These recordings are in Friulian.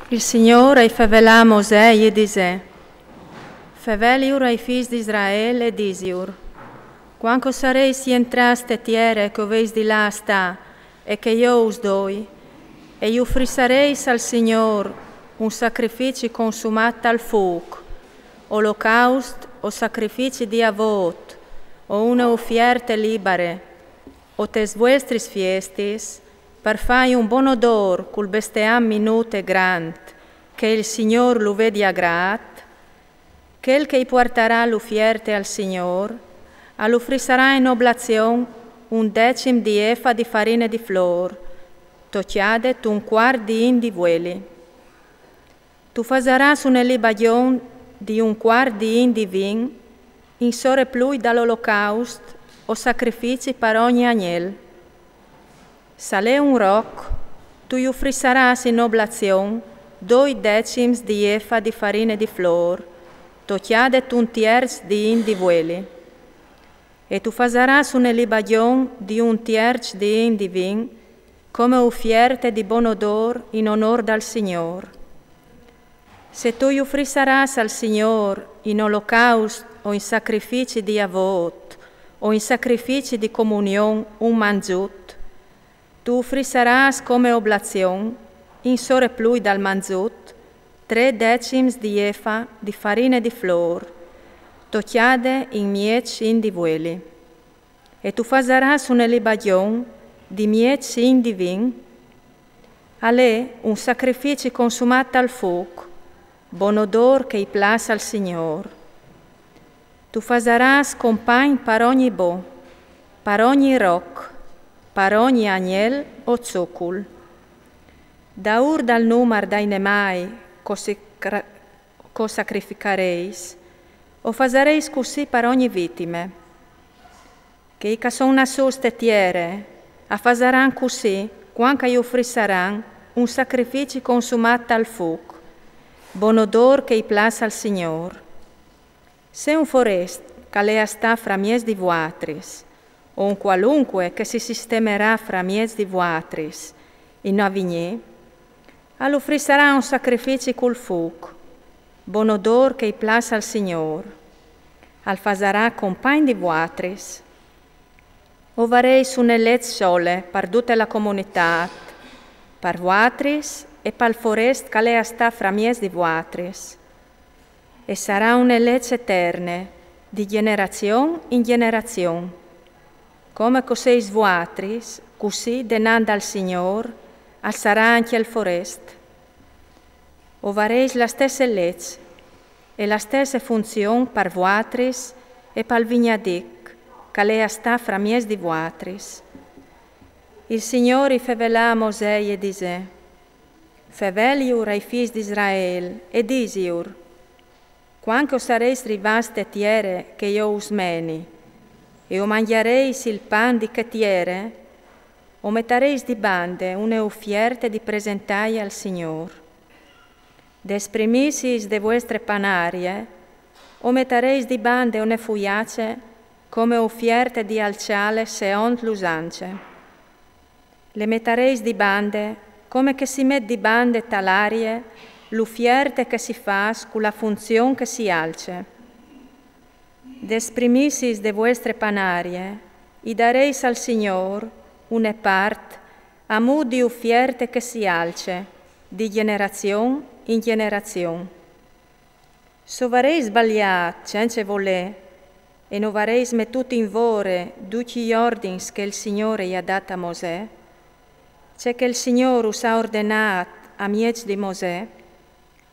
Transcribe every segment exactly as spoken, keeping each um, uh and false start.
Il Signôr i fevelà a Mosè e i disè: Feveliur ai fîs di Israel e disiur: Cuant che o sarês jentrâts te tiere che o vês di lâ a stâ e che jo us doi, e i ufrissarês al Signôr un sacrifici consumât tal fûc, olocaust o sacrifici di avôt, o une ufierte libare, o tes vuestris fiestis, par fâi un bon odôr cul bestiam minût e grant, che il Signôr lu vedi agrât, chel che i puartarà l'ufierte al Signôr, al ufrissarà in oblazion un decim di efa di farine di flôr, tocjade tun cuart di in di vueli. Tu fasarâs une libajon di un cuart di in di vin in soreplui dal olocaust o sacrifici par ogni agnel. S'al è un roc, tu i ufrissarâs in oblazion doi decims di efa di farine di flôr, tocjade tun tierç di in di vueli. E tu fasarâs une libajon di un tierç di in di vin, come ufierte di bon odôr in onôr dal Signôr. Se tu i ufrissarâs al Signôr in olocaust o in sacrifici di avôt, o in sacrifici di comunion un manzut, tu ufrissarâs come oblazion, in soreplui dal manzut, trê decims di efa di farine di flôr, tocjade in mieç in di vueli. E tu fasarâs une libajon di mieç in di vin, al è un sacrifici consumât tal fûc, bon odôr che i plâs al Signôr. Tu fasarâs compagn par ogni bo, par ogni roc, par ogni agnel o zucul. Daûr dal numar dai nemâi che o sicra-, che o sacrificarês, o fasarês cussì par ogni vitime. Chei che a son nassûts te tiere a fasaran cussì cuant che i ufrissaran un sacrifici consumât tal fûc, bon odôr che i plâs al Signôr. Se un forest che al è a stâ framieç di vuatris, o un cualunque che si sistemerà framieç di vuatris, in avignî, al ufrissarà un sacrifici cul fûc, bon odôr che i plâs al Signôr, al fasarà compagn di vuatris. O varês une leç sole par dute la comunitât, par vuatris e pal forest che al è a stâ framieç di vuatris. E sarà une leç eterne, di gjenerazion in gjenerazion. Come che o sês vuatris, cussì denant dal Signôr al sarà ancje il forest. O varês la stesse leç e la stesse funzion par vuatris e pal vignadic che al è a stâ framieç di vuatris. Il Signôr i fevelà a Mosè e i disè: Feveliur ai fîs di Israel e disiur: Cuant che o sarês rivâts te tiere che jo us meni, e o mangjarês il pan di chê tiere, o metarês di bande une ufierte di presentâi al Signôr. Des primissiis de vuestre panarie, o metarês di bande une fuiace come ufierte di alçâle seont l'usance. Le metarês di bande, come che si met di bande ta l'arie l'ufierte che si fâs cu la funzion che si alce. Des primissiis de vuestre panarie, i darês al Signôr une part a mût di ufierte che si alce, di gjenerazion in gjenerazion. Se o varês sbaliât cence volê, e no varês metût in vore ducj i ordins che il Signôr i à dât a Mosè, ce che il Signôr us à ordenât a mieç di Mosè,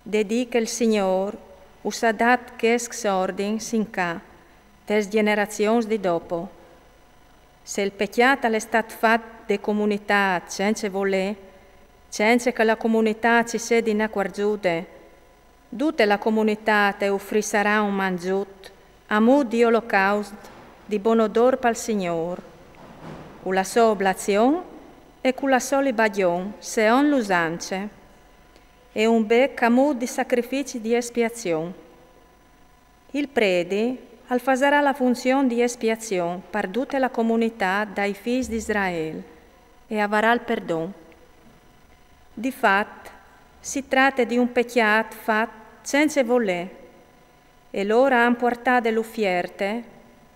de dì che il Signôr us à dât chescj ordins in ca, tes gjenerazions di dopo. Se il pecjât al è stât fat de comunitât cence volê, cence che la comunitât si sedi inacuarzude, dute la comunitât e ufrissarà un manzut a mût di olocaust di bon odôr pal Signôr, cu la sô oblazion e cu la sô libajon seont l'usance, e un bec a mût di sacrifici di espiazion. Il predi al fasarà la funzion di espiazion par dute la comunitât dai fîs di Israel e a varà il perdon. Di fat, Si trate di un pecjât fat cence volê. E lôr a àn puartade l'ufierte,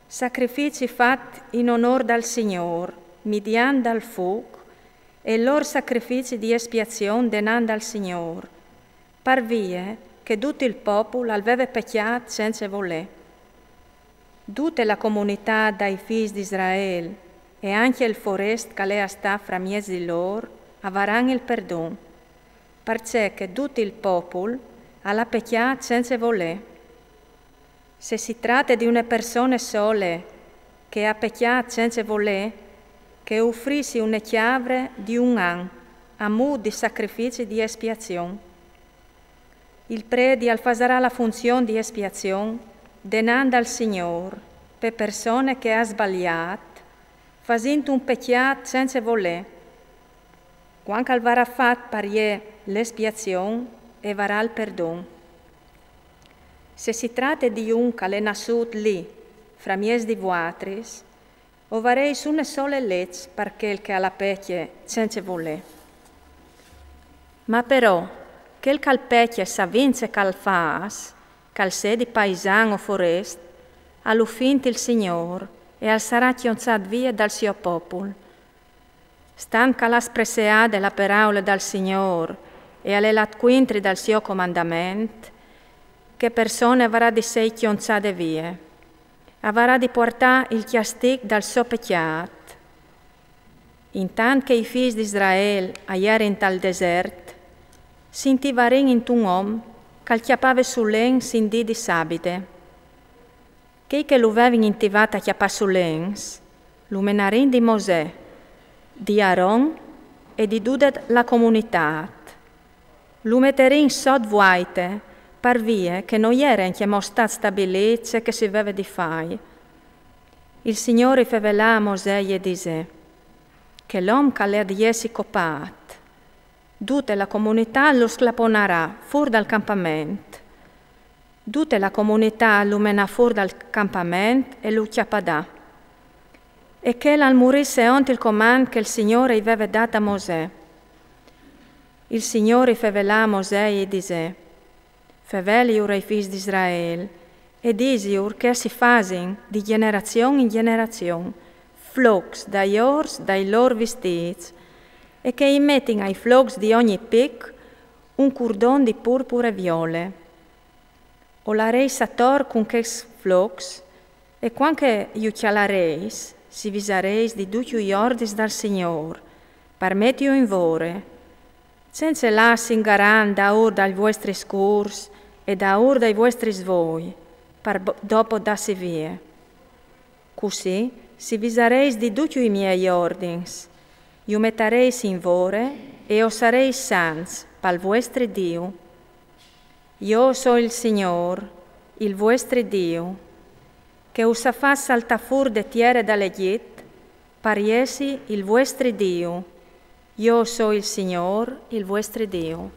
sacrifici fat in onôr dal Signôr, midiant dal fûc, e il lôr sacrifici di espiazion denant dal Signôr, par vie che dut il popul al veve pecjât cence volê. Dute la comunitât dai fîs di Israel e ancje il forest che al è a stâ framieç di lôr a varan il perdon, parcè che dut il popul al à pecjât cence volê. Se si trate di une persone sole che e à pecjât cence volê, che e ufrissi une cjavre di un an, a mût di sacrifici di espiazion. Il predi al fasarà la funzion di espiazion denant dal Signôr, pe persone che e à sbaliât, fasint un pecjât cence volê. Cuant che al varà fat par jê l'espiazion, e varà il perdon. Se si trate di un che al è nassût li, framieç di vuatris, o varês une sole leç par chel che al à pecje cence volê. Ma però, chel che al pecje savint ce che al fâs, che al sedi paisan o forest, al ufint il Signôr e al sarà cjonçât vie dal siô popul. Stant che al à spresseade la peraule dal Signôr e al è lât cuintri dal siô comandament, chê persone e varà di sei cjonçade vie. E varà di puartâ il cjastic dal so pecjât. Intant che i fîs di Israel a jerin tal desert, si intivarìn intun om che al cjapave sulens in dì di sabide. Chei che lu vevin intivât a cjapâ sulens, lu menarìn di Mosè, di Aron e di dude la comunitât. Lu meterìn sot vuaite, par vie che no jere ancjemò stât stabilît ce che si veve di fâi. Il Signôr i fevelà a Mosè e i disè: Chel om che al à di jessi copât, dute la comunitât lu sclaponarà fûr dal campament. Dute la comunitât lu menà fûr dal campament e lu cjapadà. E chel al murì seont il comant che il Signôr i veve dât a Mosè. Il Signôr i fevelà a Mosè e i disè: Feveliur ai fîs di Israel, e disiur che si fasin di gjenerazion in gjenerazion flocs dai ors dai lôr vistîts, e che i metin ai flocs di ogni pic un curdon di purpure e viole. O larês ator cun chescj flocs, e cuant che ju cjalarês, si visarês di ducj i ordins dal Signôr, par metiju in vore, cence lâsi ingarant daûr dai vuestris cûrs e daûr dai vuestris voi, par bo-, dopo dâsi vie. Cussì si visarês di ducj i miei ordins, ju metarês in vore e o sarês sants pal vuestri Diu. Jo o soi il Signôr, il vuestri Diu, che us à fat saltâ fûr de tiere dal Egjit, par jessi il vuestri Diu. Jo o soi il Signôr, il vuestri Diu.